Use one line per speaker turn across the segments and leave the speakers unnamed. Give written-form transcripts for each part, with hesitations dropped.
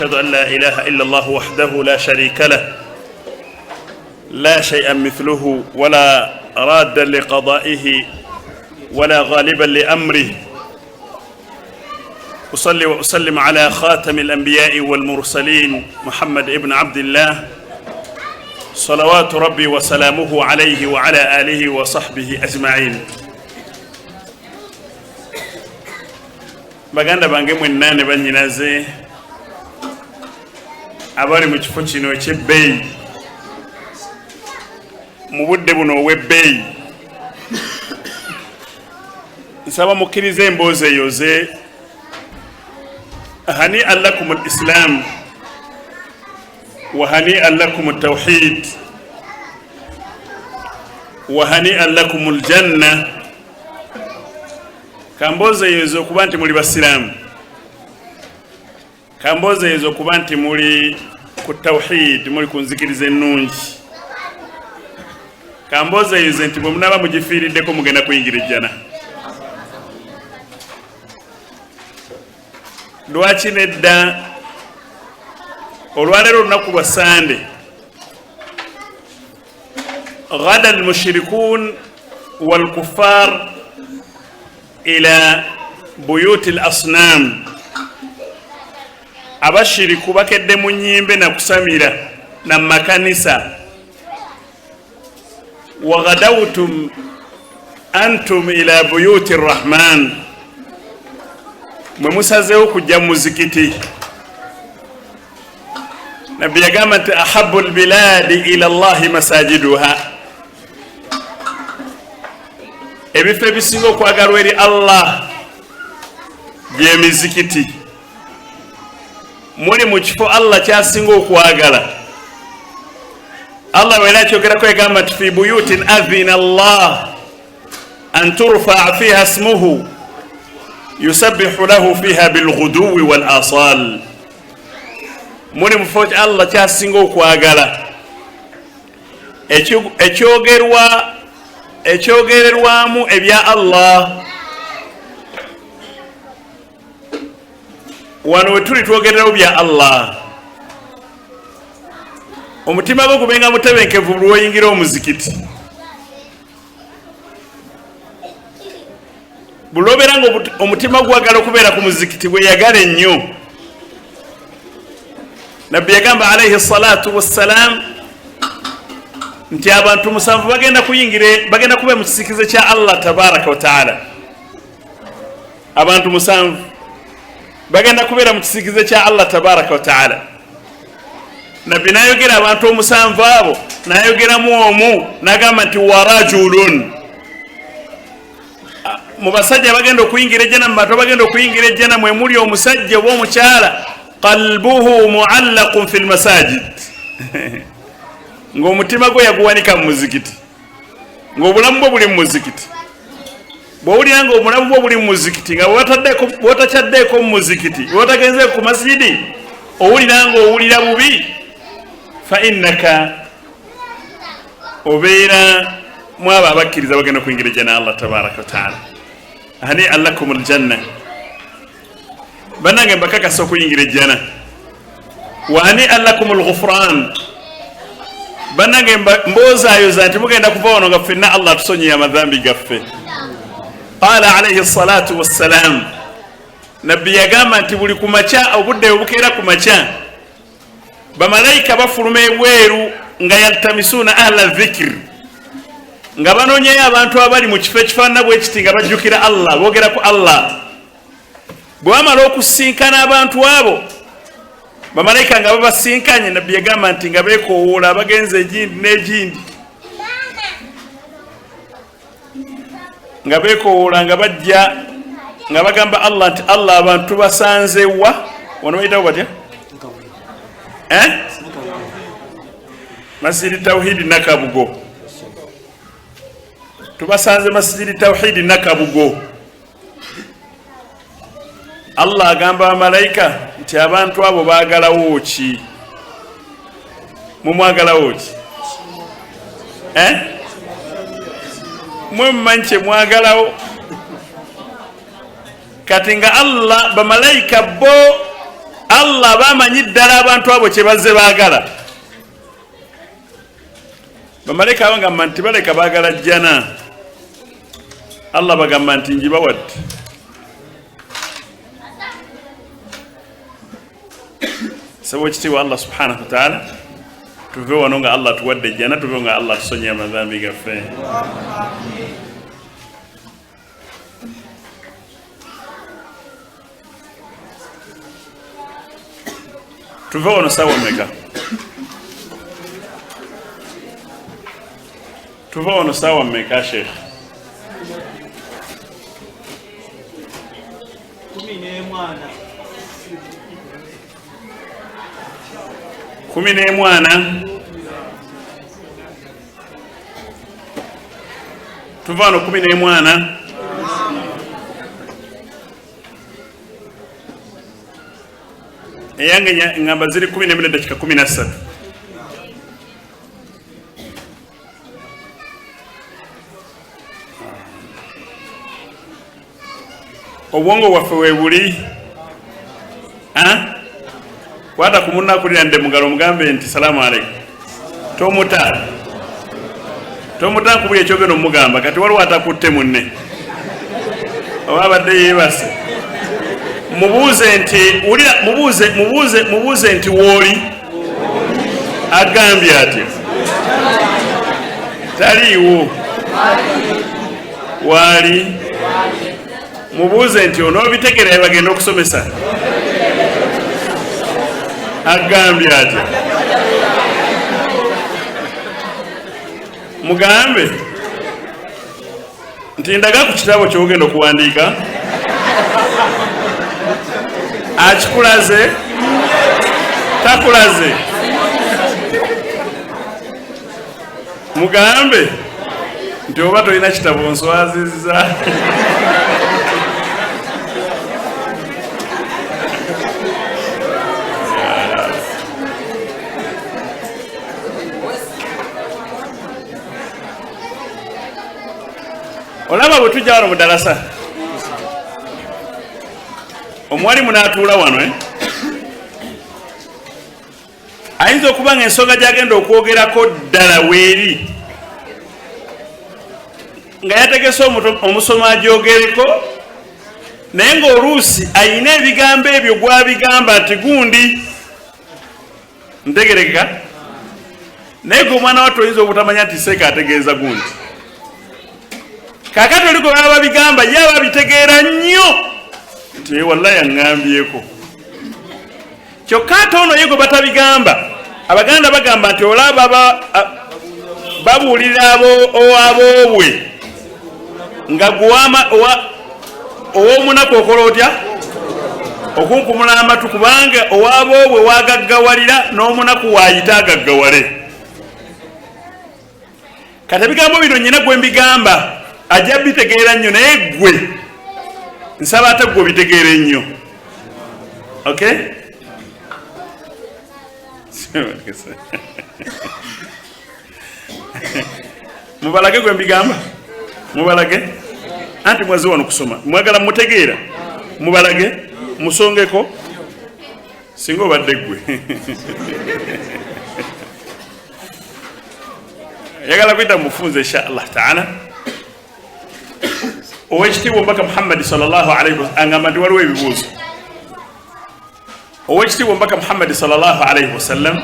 أشهد أن لا إله إلا الله وحده لا شريك له، لا شيء مثله ولا رادا لقضائه ولا غالبا لأمره. أصلي وأسلم على خاتم الأنبياء والمرسلين محمد ابن عبد الله، صلوات ربي وسلامه عليه وعلى آله وصحبه أجمعين. Baganda bange mwenna ne bannyinaze abali mu kifo kino eky'ebbeeyi mu budde buno obw'ebbeeyi, nsaba mukkirize emboozi eyoze. Hanian lakum alislam wa hanian lakum altawhid wa hanian lakum aljanna. Kamboozi eyoze okuba nti muli basiraamu, kamboozi eyoze okuba nti muli ku tawhid, muli ku nzikiriza ennungi. Kamboozi eyoze nti bwe munaaba mugifiiriddeko mugenda kuyingira ejjana. Lwaki nedda? Olwaleero olunaku lwa Sande, ghada almushrikun walkuffar ila buyuti al asnam. Abashiriku bakedde mu nyimbe na kusamira na makanisa. Waghadawtum antum ila buyuti rrahman, mwe musazeewo kujja mu muzikiti. Nabbi yagamba nti ahabu lbiladi ila llahi masajiduha, ebifo ebisinga okwagalwa eri Allah gyemizikiti. Muli mu kifo Allah kyasinga okwagala. Allah wera akyogerako, yagamba nti fi buyutin adhina Allah an turfaa fiha smuhu yusabbihu lahu fiha bilghuduwi wal asal. Muli mu kifo Allah kyasinga okwagala, ekyogerwa ekyogererwamu ebya Allah. Wano wetuli twogererawo bya Allah. Omutima gwo gubenga mutebenkevu buli lwoyingira omuzikiti, buli lwobeera nga omutima gwagala okubeera ku muzikiti, gweyagala ennyo. Nabbi yagamba alaihi salatu wassalam nti abantu musanvu bagenda kuyingira, bagenda kuba mu kisikize kya Allah tabaraka wataala. Abantu musanvu bagenda kubeera mu kisikize kya Allah tabaraka wataala. Nabbi nayogera abantu omusanvu abo, nayogeramu omu nagamba nti warajulun, mu basajja bagenda okuyingira ejjana, mu bantu bagenda okuyingira ejjana mwe muli omusajja oba omukyala qalbuhu muallaqun fi lmasajid, ng'omutima gwe yaguwanika mu muzikiti, ng'obulamu bwe buli mu muzikiti. Bw'owulira nga obulamu bwo buli mu muzikiti, nga bw'otakyaddeeko mu muzikiti, bw'otagenzeeko ku masijidi, owulira nga owulira bubi, fa innaka obeera mu abo abakkiriza bagenda okuyingira ejjana Allah tabaraka wataala. Hanian lakum aljanna. Bannange, mbakakasa okuyingira ejjana. Wa hanian lakum alghufran. Bannange, mboozayoza nti mugenda kuva wano nga ffenna Allah atusonyiye amadhambi gaffe. Qala alaihi salatu wassalam, Nabbi yagamba nti buli kumakya, obudde obukeera ku makya, bamalayika bafuluma ebweru nga yaltamisuuna ahla dhikiri, nga banoonyeyo abantu abali mu kifo ekifaanana bwe kiti, nga bajjukira Allah, boogera ku Allah. Bwe bamala okusinkana abantu abo, bamalayika nga babasinkanye, Nabbi yagamba nti nga beekowoola abagenza egindi n'egindi, nga beekowoola, nga bajja nga bagamba Allah nti Allah, abantu basanze wa wano? Bayitawo batya? Eh? Masjidi Tawhidi Nakabugo. Tubasanze Masjidi Tawhidi Nakabugo. Allah agamba bamalayika nti abantu abo baagalawo ki? Mumwagalawo ki? Eh? Mwe mumanyi kyemwagalawo. Kati nga Allah, bamalayika bo Allah bamanyi ddala abantu abo kye bazze baagala. Bamalayika bagamba nti baleka baagala jjana. Allah bagamba nti ngibawadde. Saba ekitiibwa Allah subhanahu wataala tuve wano nga Allah tuwadde ejjana, tuve nga Allah tusonyiye amadhambi gaffe. Tuve wano sawa meka? Tuve wano sawa meka Sheikh? 11. Tuva wano 11. Eyange ngamba ziri 11:13. Obwongo bwaffe webuli kwata ku munna akulira mugalo omugambe nti salaamu aleikum. Tomuta tomuta nkubuli ekyogenda omugamba kati waliwo atakutte munne oba abadde yeebase. Mubuuze nti wulira, mubuuze mubuuze mubuuze nti wooli agambye atya? Taliiwo. Waali. Mubuuze nti onoobitegeera bagenda okusomesa agambye atya? Mugambe nti ndaga ku kitabo ky'ogenda okuwandiika akikulaze takulaze. Mugambe nti oba tolina kitabo nswazizza. Olaba bwe tujja wano mu ddalasa omwalimu n'atuula wano ayinza okuba nga ensonga gy'agenda okwogerako ddala weeri nga yategese omusomo agyogereko, naye ng'oluusi ayina ebigambo ebyo gw'abigamba nti gundi ntegerekeka, naye gwe omwana wattu oyinza obutamanya nti seeka ategeeza gundi. Kaakati oli gwe baba babigamba ye aba abitegeera nnyo nti wallahi aŋŋambyeko. Kyokka ate ono ye gwe batabigamba, Abaganda bagamba nti olaba babuulira aboobwe nga ow'omunaku okola otya? Okunkumula amatu, kubanga owaboobwe wagaggawalira n'omunaku waayita agaggawale. Kati ebigambo bino nnyina gwe mbigamba ajja bitegeera nnyo, naye ggwe nsaba ate ggwe obitegeere nnyo. Okay? Mubalage gwe mbigamba, mubalage anti mwaze wano kusoma, mwagala mutegeera, mubalage musongeko singa obadde ggwe. Yagala kuyita mufunze insha Allah taala. Owekitiibwa omubaka Muhammadi sallallahu alaihi wasallam angamba nti waliwo ebibuuzo. Owekitiibwa omubaka Muhammadi sallallahu alaihi wasallam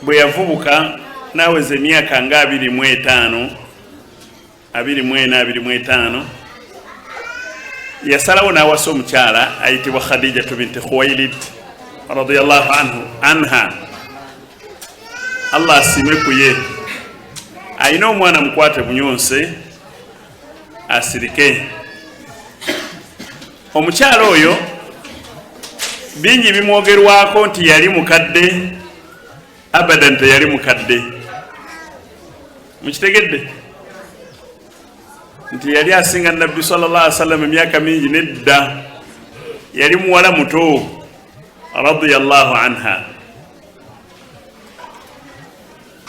bwe yavubuka n'aweza emyaka nga 25, 24, 25, yasalawo n'awasa omukyala ayitibwa Khadijatu binti Khuwailid radiyallahu anha, Allah asiime ku ye. Ayina omwana mukwate bunyonse asirike. Omukyala oyo bingi bimwogerwako nti yali mukadde, abadan teyali mukadde. Mukitegedde nti yali asinga Nabbi sallallahu alaihi wasallam emyaka mingi nedda, yali muwala muto radiyallahu anha.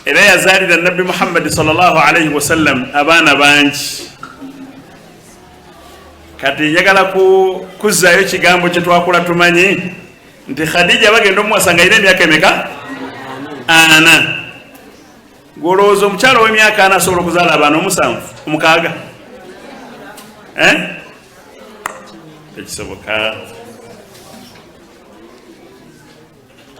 Era yazaalira Nabbi Muhammad sallallahu alaihi wasallam abaana bangi. Kati njagala kuzzaayo kigambo kye twakula tumanyi nti Khadija bagenda omuwasa nga alina emyaka emeka? 4. Gw'olowooza omukyala ow'emyaka 4 asobola okuzaala abaana 7 6? Tekisoboka.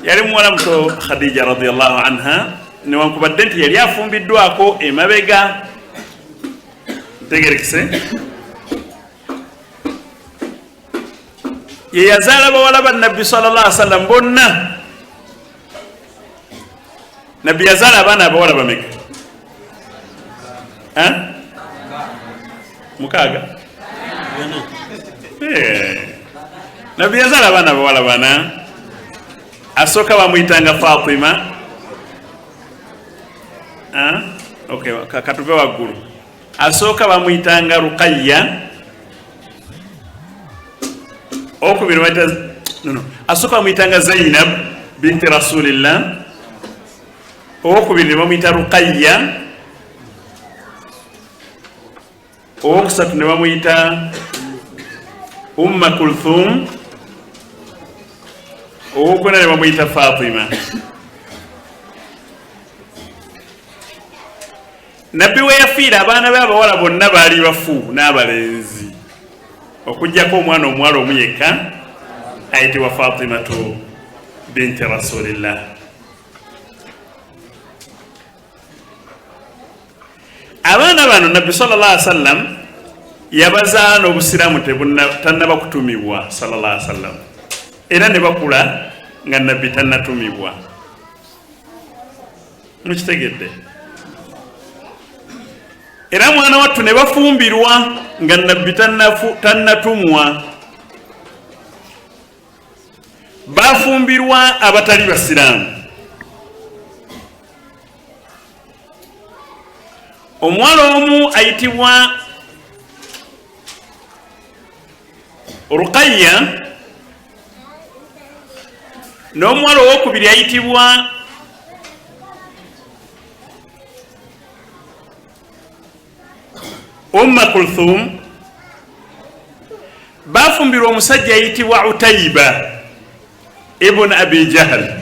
Yali muwala muto Khadija radiyallahu anha, newankubadde nti yali afumbiddwako emabega. Ntegerekese, ye yazaala bawala ba Nabbi sallallahu alaihi wasallam bonna. Nabbi yazaala abaana abawala bameka? 6. Nabbi yazaala abaana abawala 4. Asooka bamuyitanga Fatima. Okay, katuve waggulu. Asooka bamuyitanga Ruqayya. Okubiri bayita no. Asooka bamuyitanga Zainab binti Rasulillah. Owokubiri ne bamuyita Ruqayya. Owokusatu ne bamuyita Umma Kulthum. Owokuna ne bamuyita Fatima. Nabbi we yafiira abaana be abawala bonna baali bafu n'abalenzi, okuggyako omwana omuwala omu yekka ayitibwa Fatimatu binti Rasulillah. Abaana bano Nabbi sallallahu alaihi wasallam yabazaala n'obusiraamu tannaba kutumibwa sallallahu alaihi wasallam, era ne bakula nga Nabbi tannatumibwa. Mukitegedde? Era mwana wattu ne bafumbirwa nga Nabbi tannatumwa. Bafumbirwa abatali basiraamu. Omuwala omu ayitibwa Ruqayya n'omuwala owokubiri ayitibwa Umma Kulthum. Bafumbirwa omusajja ayitibwa Utaiba ibn Abi Jahl.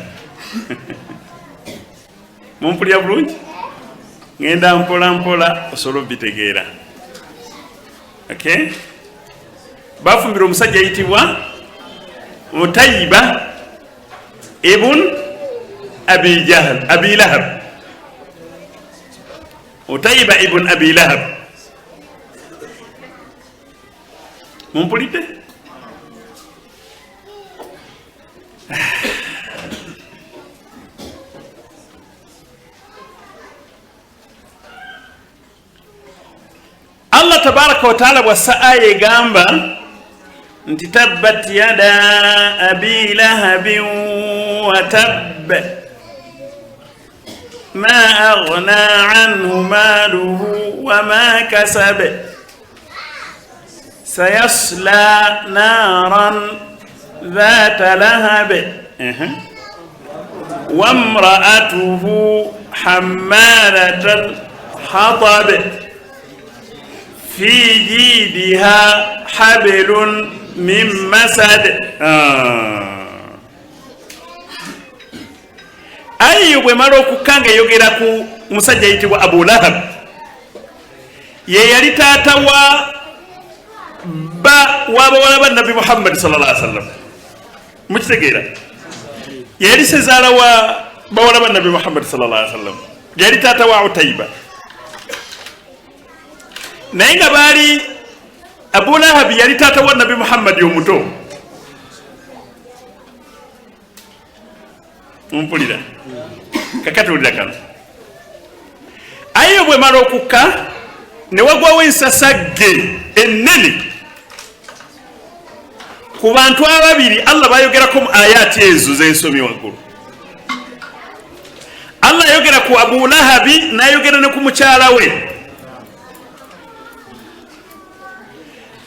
Mumpulira bulungi? Ngenda mpola mpola osobola obitegeera. Okay? Bafumbirwa omusajja ayitibwa Utaiba ibn Abi Jahl, Abi Lahab. Utaiba ibn Abi Lahab. Mumpulidde? Allah tabaraka wa taala bw'assa aya egamba nti tabbat yada abi lahabin wa tabb ma aghna anhu maluhu wa ma kasab sayasla naran dhata lahab wa imra'atuhu hammalatal hatab fi jidiha hablun min masad. Ayo bwemala okukka nga eyogera ku musajja ayitibwa Abu Lahab, ye yali taata wa ba w'abawala ba Nabbi Muhammad sallallahu alaihi wasallam. Mukitegeera? Yali sezaala wa bawala ba Nabbi Muhammad sallallahu alaihi wasallam, yali taata wa Utaiba. Naye nga baali Abu Lahab yali taata wa Nabbi Muhammad omuto. Mpulira kakati wulira kano. Ayo bwemala okukka ne wagwawo ensasagge ennene ku bantu ababiri Allah bayogerako mu ayati ezo zensomye waggulu. Allah ayogera ku Abu Lahabi n'ayogera ne ku mukyala we.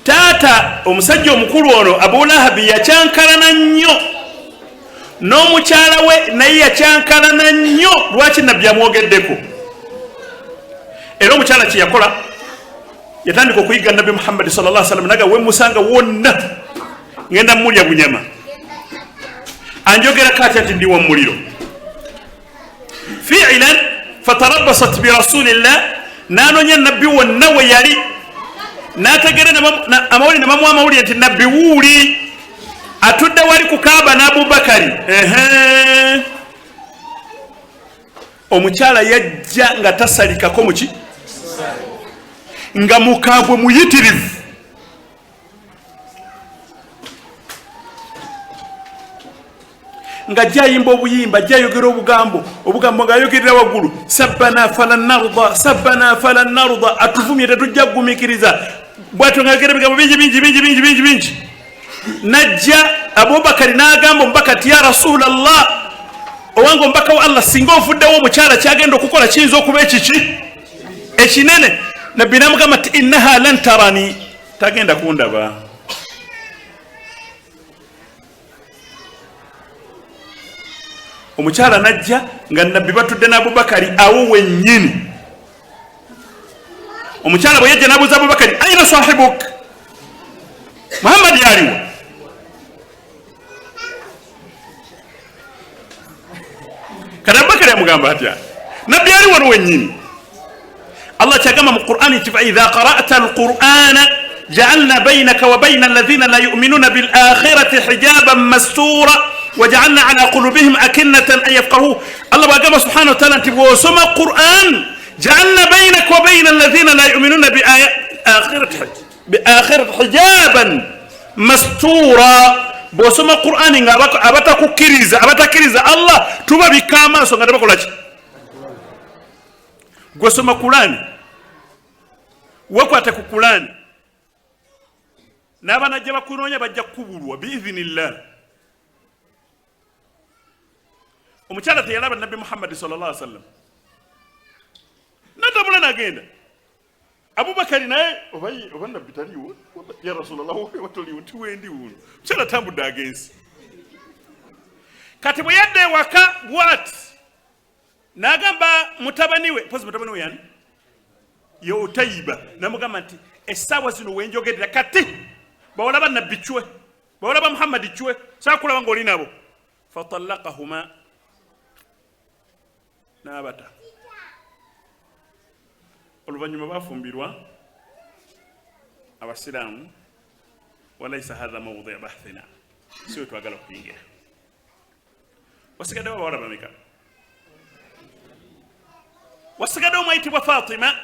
Taata omusajja omukulu ono Abu Lahabi yakyankalana nnyo n'omukyala we naye yakyankalana nnyo. Lwaki Nabbi amwogeddeko? Era omukyala kye yakola, Yatandika okuyiga Nabbi Muhammadi sallallahu alaihi wasallam, naga wemusanga wonna ngenda mulya bunyama, anjogerako atya nti ndi wa muliro. Fiilan fatarabasat birasulillah, nanonya nabbi wonna we yali, nategere amawulire nebamuwa amawulire nti nabbi wuuli atudde wali ku Kaaba n'Abubakari. Omukyala yajja nga tasalikako muki, nga mukambwe muyitirivu. Nga jayimba obuyimba, jayogera obugambo, obugambo nga ayogerera waggulu, sabbana falan narda, sabbana falan narda, atuvumye tetujja kugumikiriza. Bwatyo nga ayogera ebigambo bingi bingi bingi bingi bingi bingi. Najja Abubakari n'agamba omubaka ti ya Rasulallah, owange omubaka wa Allah, singa ovuddewo omukyala kyagenda okukola kiyinza okuba ekiki ekinene. Nabbi namugamba ti innaha lan tarani, tagenda kundaba. Omukyala najja nga nabbi batudde n'Abubakari awo wennyini. Omukyala bwe yajja n'abuuza Abubakari, aina sahibuk Muhammadi, aliwo? Kati Abubakari amugamba atya? Nabbi ali wano wennyini. Allah kyagamba mu Qur'ani nti faidha qara'ta alqur'ana ja'alna bainaka wa baina alladhina la yu'minuna bil akhirati hijaban mastura wa ja'alna ala qulubihim akinnatan an yafqahu. Allah bwagamba subhanahu wa ta'ala nti bw'osoma Qur'an, ja'alna bainaka wa baina alladhina la yu'minuna bi akhirati hijaban mastura, bw'osoma Qur'ani nga abatakukkiriza, abatakkiriza Allah tubabikka amaaso nga tebakola ki. Gwesoma Kulani, wekwate ku Kulani, n'abanajja bakunoonya bajja kukubulwa biidhinillah. Omukyala teyalaba Nabbi Muhammadi sallallahu alaihi wasallam, natambula nagenda. Abubakari naye oba nabbi taliwo, ya Rasulallah watoliwo, nti wendi wuno. Omukyala tambudde agenzi. Kati bwe yadda ewaka bwati n'agamba mutabani we, mpozi mutabani we yani ye Utayiba, namugamba nti essaawa zino wenjogerera kati bawala ba nabbi cwe, bawala ba Muhammadi cwe, saakulaba ng'oli nabo. Fatalakahuma, n'abata. Oluvannyuma bafumbirwa abasiraamu. Walaisa hatha mawudhi bahthina, si we twagala okuyingira. Wasigaddewo abawala bameka? Wasigaddewo omwayitibwa Fatima,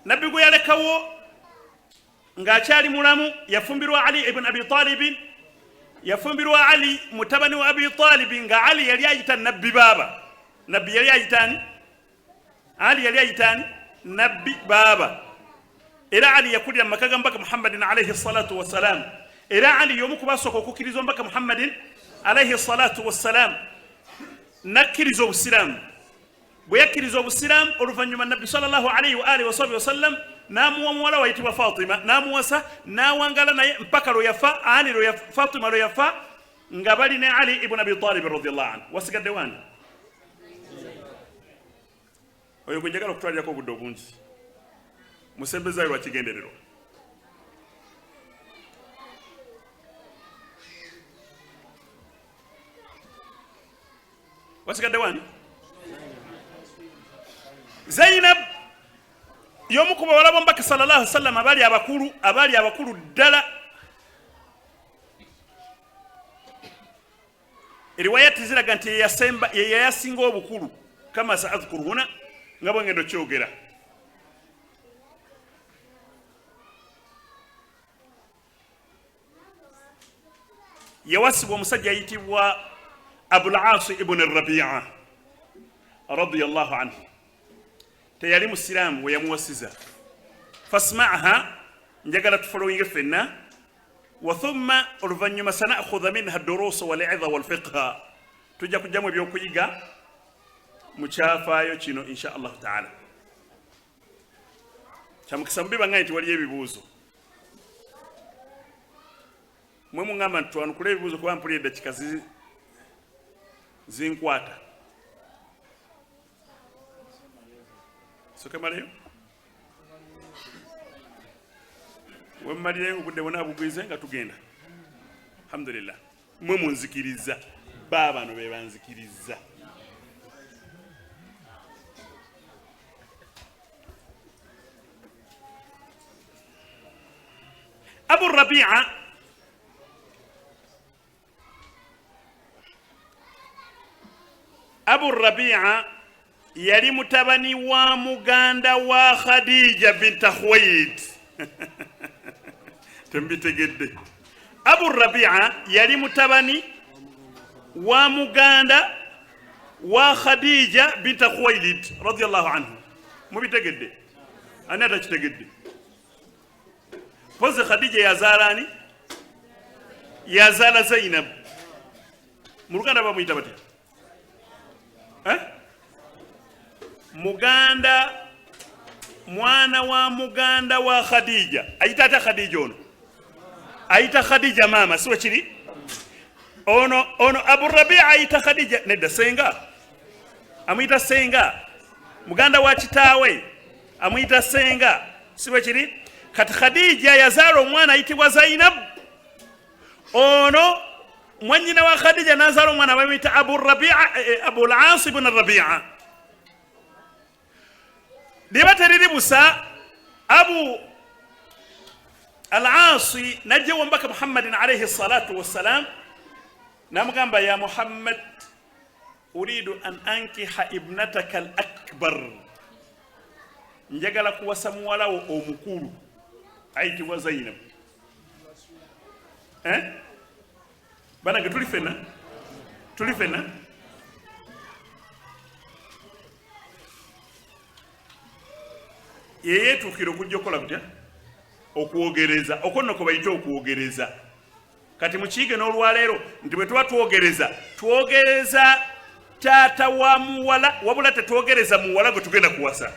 nabbi gwe yalekawo ng'akyali mulamu. Yafumbirwa Ali ibn Abi Talibin, yafumbirwa Ali mutabani wa Abi Talibi, nga Ali yali ayita nabbi baaba. Nabbi yali ayitaani? Ali yali ayitaani nabbi baaba. Era Ali yakulira mu maka ga mubaka Muhammadin alaihi salatu wassalam. Era Ali y'omu ku basooka okukkiriza omubaka Muhammadin alaihi salatu wassalam, nakkiriza obusiraamu. Bwe yakkiriza obusiraamu, oluvannyuma nabbi sallallahu alaihi wa alihi wasahbihi wasallam n'amuwa muwala wayitibwa Fatima, n'amuwasa, n'awangala naye mpaka lwe yafa. Ali Fatima lwe yafa nga bali ne Ali ibn Abi Talib radiallahu anhu. Wasigadde wani? Oyo gwe njagala okutwalirako obudde obungi, musembezaayo lwakigendererwa. Wasigadde wani? Zainab, y'omu ku bawala b'omubaka sallallahu alaihi wasallam abali abakulu, abali abakulu ddala. Eriwayati ziraga nti yeyasinga obukulu, kama saadhkuru huna, nga bwe ngenda okyogera. Yawasibwa omusajja ayitibwa Abulasi ibuni Rabia radiallahu anhu, teyali musiraamu we yamuwasiza. Fasmaha, njagala tufolowinge ffenna, wa thumma, oluvannyuma, sanakhudha minha durusa walidha walfiqha, tujja kujjamu ebyokuyiga mu kyafaayo kino insha allahu taala. Kyamukisa mubi bangaye nti waliyo ebibuuzo. Mwe muŋŋamba nti twanukule ebibuuzo, kuba mpulira eddakika zinkwata. Soke maleyo. Wemmalire obudde bwona bugwize nga tugenda. Alhamdulillah. Mwe munzikiriza. Baabano be banzikiriza. Abu Rabi'a Abu Rabi'a yali mutabani wa muganda wa Khadija binta Khuwailid. Tembitegedde. Abu Rabi'a yali mutabani wa muganda wa Khadija binta Khuwailid radiyallahu anhu. Mubitegedde? Ani atakitegedde? Pozi Khadija yazaala ani? Yazaala Zainab. Mu Luganda bamuyita batya? Eh? Muganda, mwana wa muganda wa Khadija. Ayita atya Khadija ono? Ayita Khadija maama, si wekiri? Ono ono Abu Rabi'a ayita Khadija nedda senga. Amuyita senga. Muganda wa kitaawe amuyita senga, si bwe kiri? Kati Khadija yazaala omwana ayitibwa Zainab. Ono mwannyina wa Khadija n'azaala omwana bamuyita Abu Rabi'a, Abu al-As ibn Rabi'a. Liba teriri busa, Abu al-As n'ajja ew'omubaka Muhammadin alayhi salatu wassalam n'amugamba, ya Muhammad, uridu an ankiha ibnataka al akbar, njagala kuwasa muwala wo omukulu ayitibwa Zainab. Eh? Banange tuli fenna, tuli fenna. Yeyetuukira okujja okukola kutya? Okwogereza. Okwo nno kwe bayita okwogereza. Kati mukiyige n'olwaleero nti bwe tuba twogereza, twogereza taata wa muwala, wabula tetwogereza muwala gwe tugenda kuwasa.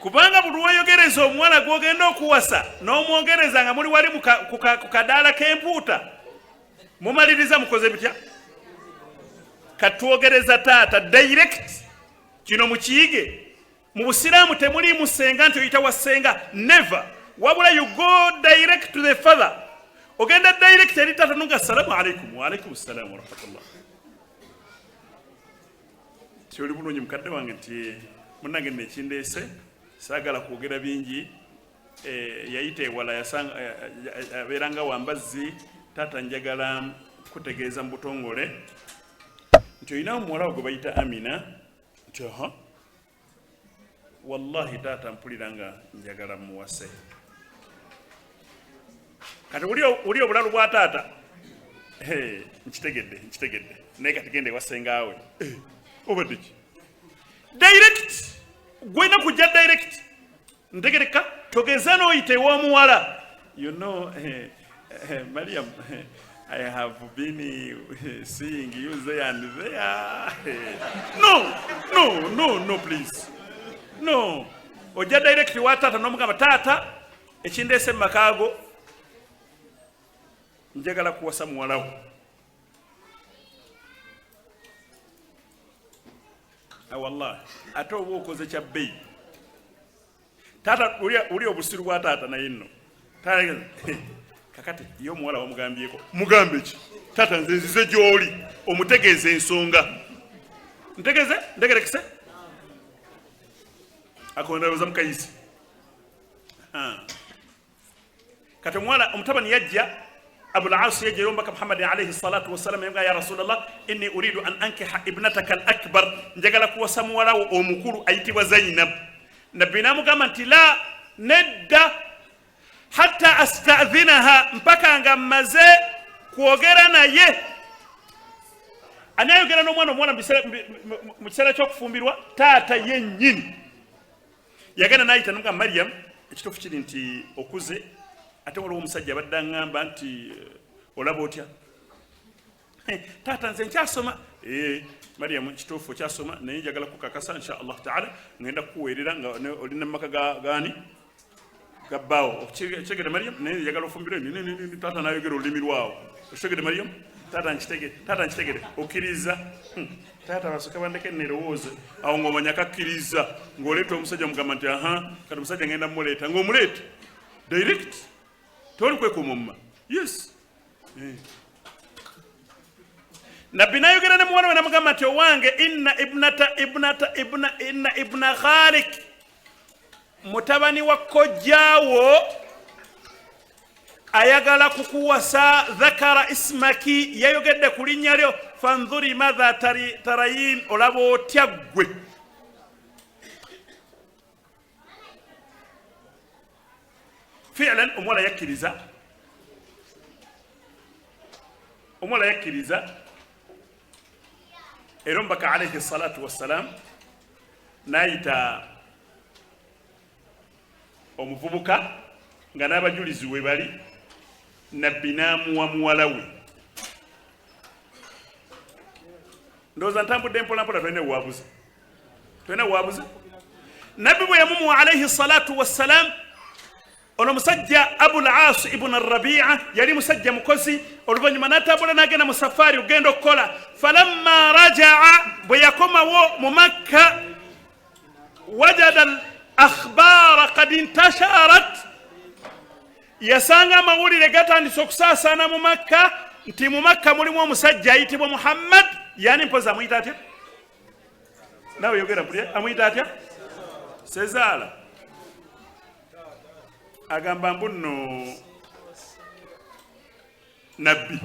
Kubanga buli lwoyogereza omuwala gw'ogenda okuwasa n'omwogereza nga muli wali ku kadaala k'empuuta, mumaliriza mukoze bitya? Katwogereza taata direct. Kino mukiyige. Mu Busiraamu temuliimu ssenga nti oyita wa ssenga, never. Wabula you go direct to the father. Ogenda direct eri taata nonga assalamu alaikum. Wa alaikum assalam wa rahmatullah. Ti oli bulungi mukadde wange nti munnange nno ekindeese saagala kwogera bingi. Yayita ewala yasanga abeera nga wambazzi. Taata njagala kutegeeza mu butongole nti olinawo muwala wo gwe bayita Amina. Nti aha, wallahi taata mpulira nga njagala muwase. Kati uli obulalu bwa taata. Hey, nkitegedde, nkitegedde. Naye kati genda ewa ssengaawe. Hey, obadde ki? Direct, gwena kujja direct. Ntegereka, togeza n'oyita ew'omuwala. You know, Mariam, I have been seeing you there and there. No, no, no, no, please. No. Ojja direct wa taata n'omugamba, taata, ekindeese mu makaago, njagala kuwasa muwala wo. Wallahi, ate oba okoze kya bbeeyi. Taata, uli obusiru bwa taata naye nno. Taata, kakati ye omuwala wamugambyeko, mugambe ki? Taata nze nzize gy'oli omutegeeze ensonga. Ntegeeze, ntegerekese? Akondaroza mukayisi. Kati omuwala omutabani yajja, Abul As yajja eri omubaka Muhammad alayhi salatu wassalam, yamugamba, ya Rasulallah, inni uridu an ankiha ibnataka al akbar, njagala kuwasa muwala wo omukulu ayitibwa Zainab. Nabbi n'amugamba nti la, nedda, hatta astadhinaha, mpaka nga mmaze kwogera naye. Ani ayogera n'omwana omuwala mu kiseera ky'okufumbirwa? Taata yennyini. Yagenda n'ayita n'amugamba, Mariam, ekituufu kiri nti okuze, ate waliwo omusajja abadde aŋŋamba nti olaba otya? Taata nze nkyasoma. Mariam, kituufu okyasoma, naye njagala kukakasa insha Allah taala ngenda kukuweerera nga oli ne maka gaani ga bbaawo. Okitegedde Mariam? Naye njagala ofumbirwe. Taata n'ayogera olulimi lwawo. Okitegedde Mariam? Taata nkitegere, taata nkitegere, okkiriza? Taata basooke bandeke nerowooze. Awo ng'omanya kakkiriza, ng'oleeta omusajja omugamba nti aha, kati omusajja ngenda muleeta, ng'omuleeta direct, tewali kwekumumma. Yes. Nabbi n'ayogera ne muwala we namugamba nti owange, inna ibnata ibnata ibna inna ibna khalik, mutabani wa kojjaawo ayagala kukuwasa, dhakara ismaki, yayogedde ku linnya lyo, fanzuri madha tarayin, olaba otya ggwe? Filan omuwala yakkiriza, omuwala yakkiriza. Era omubaka alaihi salatu wassalam n'ayita omuvubuka nga n'abajulizi we bali, nabbi n'amuwa muwala we. Ndowooza ntambudde mpolampola, tolina ewaabuze, tolina waabuze. Nabbi bwe yamumuwa alaihi salatu wassalam, ono musajja Abul As ibn Rabia yali musajja mukozi. Oluvannyuma n'atambula n'agenda mu safaari okugenda okukola. Falamma rajaa, bwe yakomawo mu Makka, wajada al akhbaara kad intasharat, yasanga amawulire gatandise okusaasaana mu Makka nti mu Makka mulimu omusajja ayitibwa Muhammad. Yani mpozi amuyita atya? Nawe yogera mpulire, amuyita atya? Sezaala agamba mbu nno nabbi.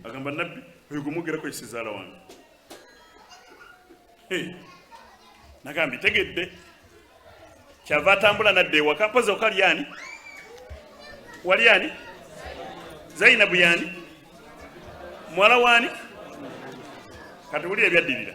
Agamba nabbi oyo gumwogerako ekisezaala wange. Nagamba itegedde, kyava atambula nadda ewaka. Mpozi okali ani wali ani? Zainabu yani muwala waani? Kati wulira ebyaddirira.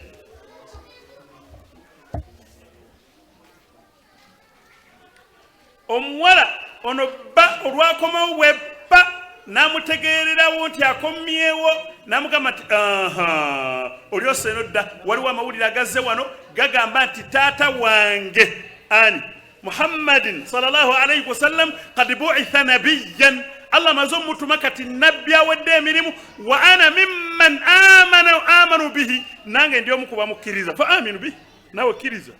Omuwala ono bba olwakomawo bwebba n'amutegeererawo nti akomyewo, n'amugamba nti aha, oli oseeno dda, waliwo amawulire agazze wano gagamba nti taata wange ani Muhammadin sallallahu alaihi wasallam kad buitha nabiyan, Allah amaze omutuma kati nabbi awedde emirimu, wa ana mimman amana amanu bihi, nange ndi omu ku bamukkiriza, fa aminu bihi, nawe kkiriza.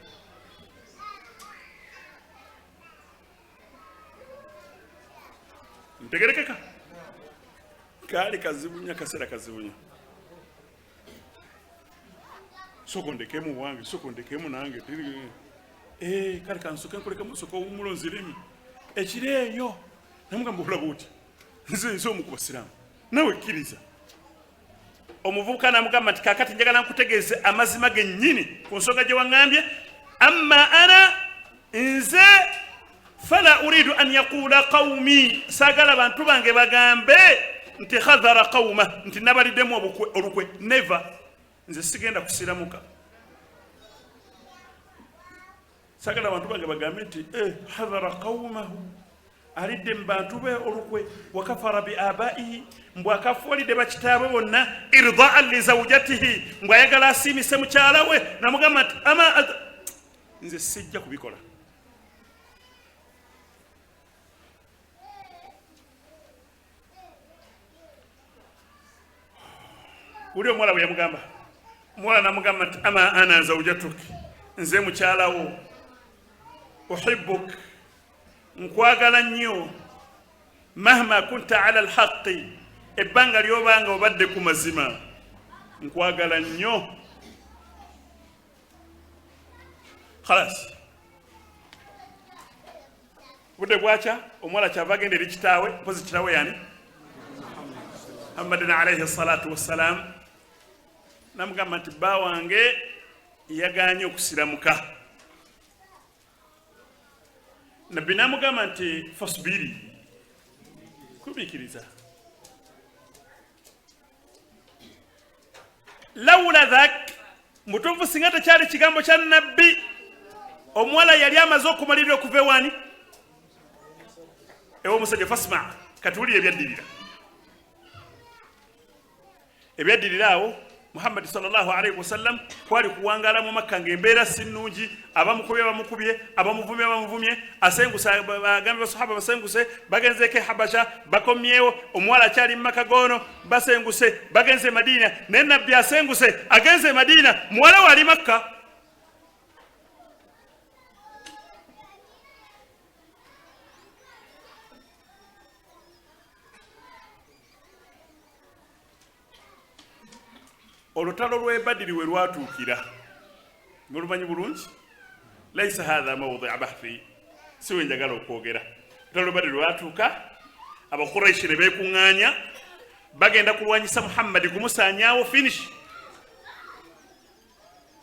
Ntegerekeka? Kaali kazibu nnyo, akaseera kazibu nnyo. Soko ndekemu wange, soko ndekemu nange. Kale kansoke nkulekemu, soka owummula onziremu ekiro eyo. Namugamba olaba oti nze omu ku basiraamu, nawe kkiriza. Omuvubuka namugamba nti kakati njagala nkutegeeze amazima gennyini ku nsonga gye waŋŋambye. Amma ana, nze, fala uridu an yaquula qaumi, saagala bantu bange bagambe nti khadhara qauma, nti nabaliddemu olukwe. Never, nze sigenda kusiramuka. Sagala abantu bange bagambe nti hadhara qaumahu, alidde mu bantu be olukwe, wakafara bi abaihi, mbu akafuwalidde bakitaabwe bonna, irdaa li zaujatihi, mbu ayagala asiimise mukyala we. Namugamba nti ama nze sijja kubikola. Uli omuwala bwe yamugamba, omuwala namugamba nti ama ana zaujatuk, nze mukyalawo, uhibuk, nkwagala nnyo, mahma kunta ala alhaqi, ebbanga lyobanga obadde ku mazima, nkwagala nnyo. Khalas, budde bwakya, omuwala kyava agenda eri kitaawe. Mpozi kitaawe yani Muhammadin alaihi salatu wassalam, namugamba nti bba wange yaganye okusiramuka. Nabbi namugamba nti fasubiri, kubiikiriza, laula dhak, mutuufu singa tekyali kigambo kya nabbi, omuwala yali amaze okumalirira okuva ewani ewa omusajja. Fasma, kati wulira ebyaddirira, ebyaddirira awo. Muhammadi sallallahu alaihi wasallam kwali kuwangaala mu Makka ng'embeera si nnungi, abamukubye bamukubye, abamuvumye bamuvumye, asenguse, agambye basahaba basenguse, bagenzeeko e Habasha, bakomyewo, omuwala akyali mu maka goono, basenguse, bagenze e Madiina, naye Nabbi asenguse agenze e Madiina, muwala we ali Makka. Olutalo lw'e Badiri we lwatuukira, mulumanyi bulungi, laisa hatha mawdia bahthi, si we njagala okwogera. Olutalo lw'e Badiri lwatuuka, Abakuraishi ne beekuŋŋaanya, bagenda kulwanyisa Muhammadi kumusaanyaawo, finish,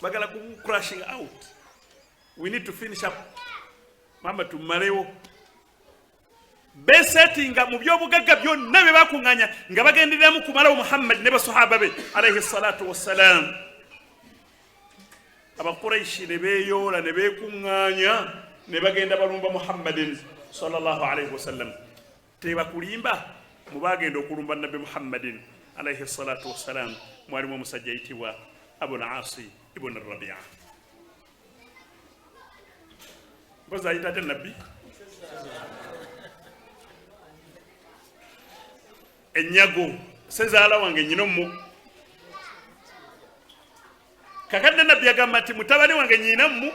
bagala ku crashing out, we need to finish up Muhammad, tumalewo. Besetinga mu byobugagga byonna bye bakuŋŋanya nga bagendereramu kumalawo Muhammadi ne basahaba be alaihi salatu wassalam. Abakuraishi ne beeyoola ne beekuŋŋaanya ne bagenda balumba Muhammadin sallallahu alaihi wasallam. Tebakulimba, mu bagenda okulumba Nabbi Muhammadin alaihi salatu wassalam mwalimu omusajja ayitibwa Abul Asi ibn Rabia. Mpozi ayita ate Nabbi enyago sezaala wange nyina omu. Kakadde Nabbi agamba nti mutabani wange nyina mmu,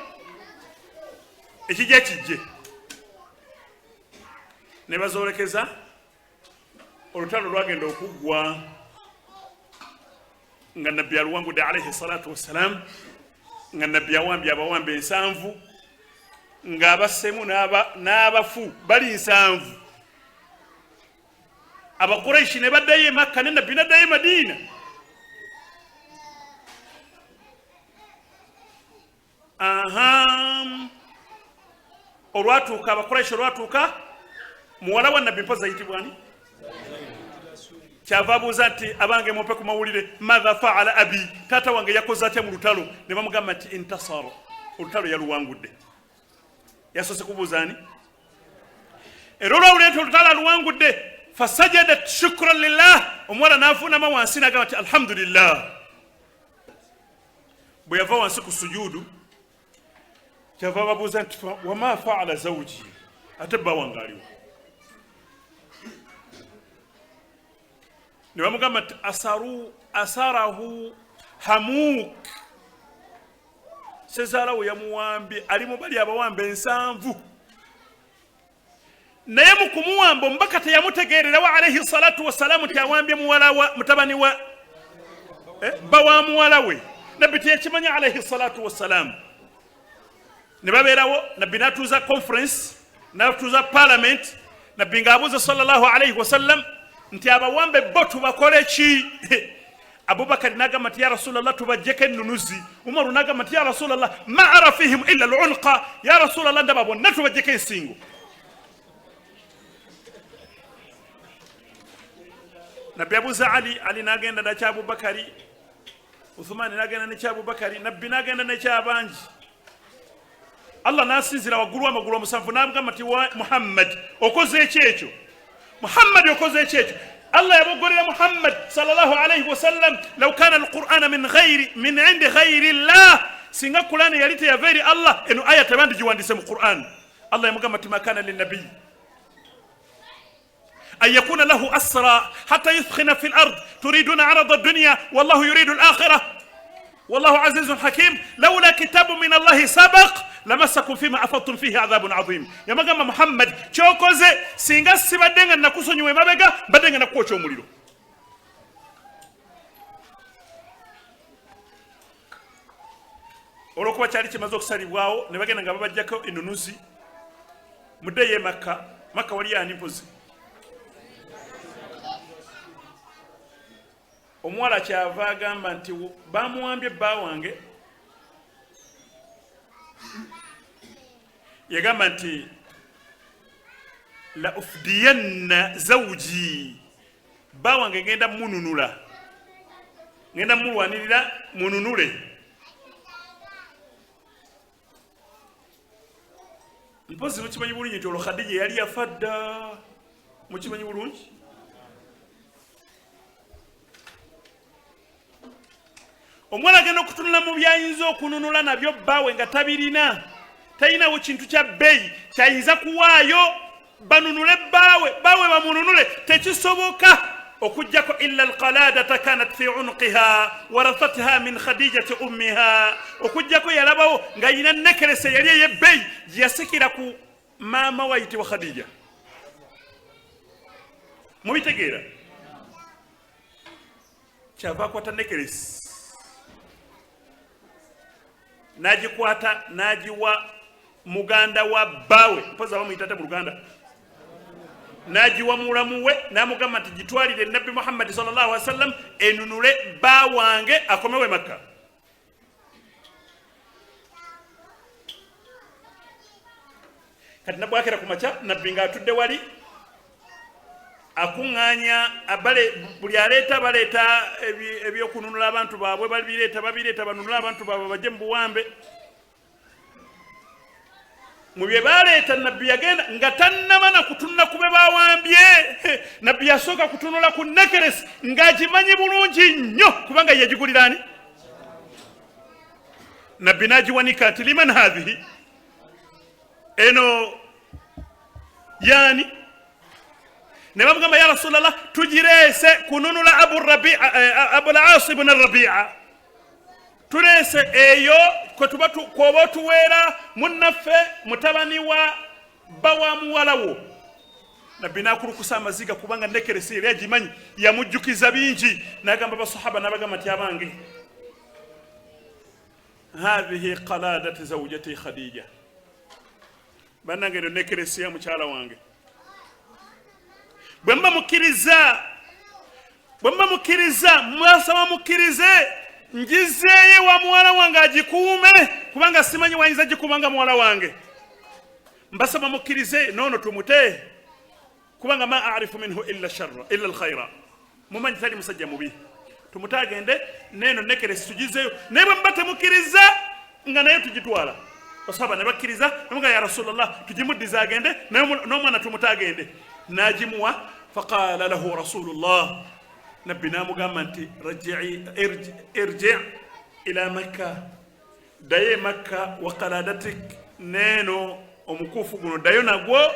ekijja kijje. Ne bazoolekeza olutalo lwagenda okuggwa nga Nabbi aluwangudde alaihi salatu wassalam, nga Nabbi awambye abawambe 7, ng'abassemu n'abafu bali 7. Abakuraishi ne baddayo e Makka, ne Nabbi n'addayo e Madiina. Aha, olwatuuka Abakuraishi olwatuuka, muwala wa Nabbi mpozi ayitibwa ani, kyava abuuza nti abange mumpe ku mawulire, madha faala abi, taata wange yakoze atya mu lutalo? Ne bamugamba nti intasara, olutalo yaluwangudde. Yasoose kubuuza ani? Era olwawulira nti olutalo aluwangudde, fasajadat shukran lillah, omuwala n'avuunama wansi n'agamba nti alhamdulillah. Bwe yava wansi ku sujuudu, kyava babuuza nti wama faala zawuji, ate bba wange aliwo? Ne bamugamba nti asarahu hamuk, sezaala we yamuwambye, ali mu bali abawamba 7. Naye mu kumuwamba omubaka teyamutegeererawo alaihi salatu wassalamu nti awambye muwala wa mutabani wa bba wa muwala we. Nabbi teyakimanya alaihi salatu wassalamu. Ne babeerawo, Nabbi n'atuuza conference, n'atuuza parliament. Nabbi ng'abuuza sallallahu alaihi wasallam nti abawambe bo tubakole ki? Abubakari n'agamba nti ya Rasulallah, tubajjeko ennunuzi. Umaru n'agamba nti ya Rasulallah, ma ara fihim illa lulqa, ya Rasulallah, ndaba bonna tubajjeko ensingo. Nabbi abuuza Ali, Ali n'agenda nakya Abubakari, Uthumani n'agenda nekya Abubakari, Nabbi n'agenda nekyabangi. Allah n'asinzira waggulu w'amagulu 7 n'amugamba nti wa Muhammad, okoze eki ekyo? Muhammad, okoze eki ekyo? Allah yabogolera Muhammad sallallahu alaihi wasallam, law kana alqur'ana min ghairi min indi ghairi llah, singa Qur'ani yali teyava eri Allah, eno aya tebandigiwandiise mu Qur'an. Allah yamugamba nti ma kana linnabiyi an yakuna lahu asra hatta yuthkhina fi lard turiduna arada dunya wallahu yuridu alakhira wallahu azizun hakim laula kitabu min Allahi sabaq lamassakum fima afadtum fihi adhabun adhim. Yamagamba Muhammad, kyokoze singa sibadde nga nakusonyiwa emabega, mbadde nga nakwokya omuliro. Olwokuba kyali kimaze okusalibwawo, ne bagenda nga babajjako enunuzi, muddeyo e Makka. Makka wali ani mpozi? Omuwala kyava agamba nti bamuwambye bba wange, yagamba nti la ufdiyanna zawuji, bba wange ngenda mununula, ngenda mulwanirira mununule. Mpozi mukimanyi bulungi nti olwo Khadija yali yafa dda, mukimanyi bulungi. Omuwala agenda okutunula mu byayinza okununula nabyo bbaawe nga tabirina, talinawo kintu kya bbeeyi kyayinza kuwaayo banunule bbaawe, bbaawe bamununule, tekisoboka okujjako illa alqaladata kanat fi unuqiha warathatha min khadijati ummiha, okujjako yalabawo nga yina nekerese yali ey'ebbeeyi gye yasikira ku maama we ayitibwa Khadija. Mubitegeera? Kyava akwata nekeresi n'agikwata n'agiwa muganda wa bbaawe, mpozi abamuyita ate mu Luganda, n'agiwa mulamu we n'amugamba nti gitwalire Nabbi Muhammadi sallallahu alaihi wasallam enunule bba wange akomewo e Makka. Kati nabwakera ku makya Nabbi ng'atudde wali akuŋŋaanya abale buli aleeta baleeta ebyokununula abantu baabwe, babireeta babireeta banunule abantu baabwe bajje mu buwambe. Mu bye baleeta Nabbi yagenda nga tannaba na kutunula ku be bawambye. Nabbi yasooka kutunula ku nekeresi ng'agimanyi bulungi nnyo kubanga yagigulira ani. Nabbi n'agiwanika nti liman hadhihi, eno yaani? Ne bamugamba ya Rasulallah, tugireese kununula Abul Asi ibn Rabia, tuleese eyo kwetuba kwoba otuweera munnaffe mutabani wa bba wa muwala wo. Nabbi n'akulukusa amaziga kubanga nekeresi yali agimanyi, yamujjukiza bingi. N'agamba basahaba n'abagamba nti abange, hadhihi qaladati zawjati Khadija, bannange eno nekeresi ya mukyala wange. Bwe muba mukkiriza, bwe muba mukkiriza, mwasaba mukkirize ngizeeyo wa muwala wange agikuume, kubanga simanyi wayinza gikuuma nga muwala wange. Mbasaba mukkirize noono tumute, kubanga ma arifu minhu illa sharra illa alkhaira, mumanyi tali musajja mubi, tumute agende neeno nekeresi tugizeeyo. Naye bwe muba temukkiriza nga naye tugitwala. Basahaba ne bakkiriza, namuga ya Rasulallah, tugimuddiza agende n'omwana tumute agende. N'agimuwa. Faqala lahu Rasulullah, Nabbi n'amugamba nti irji ila Makka, ddayo e Makka, wa qaladatik, neeno omukuufu guno ddayo nagwo,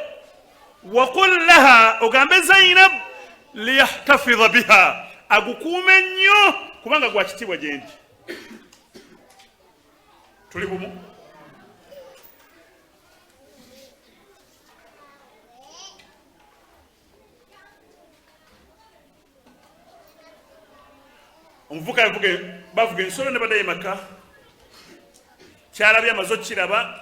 waqul laha, ogambe Zainab liyahtafidha biha, agukuume nnyo kubanga gwa kitiibwa gyendi. Tuli bumu. Omuvuka yavuga, bavuga ensolo ne baddayo e Makka. Kyalabye amaze okukiraba.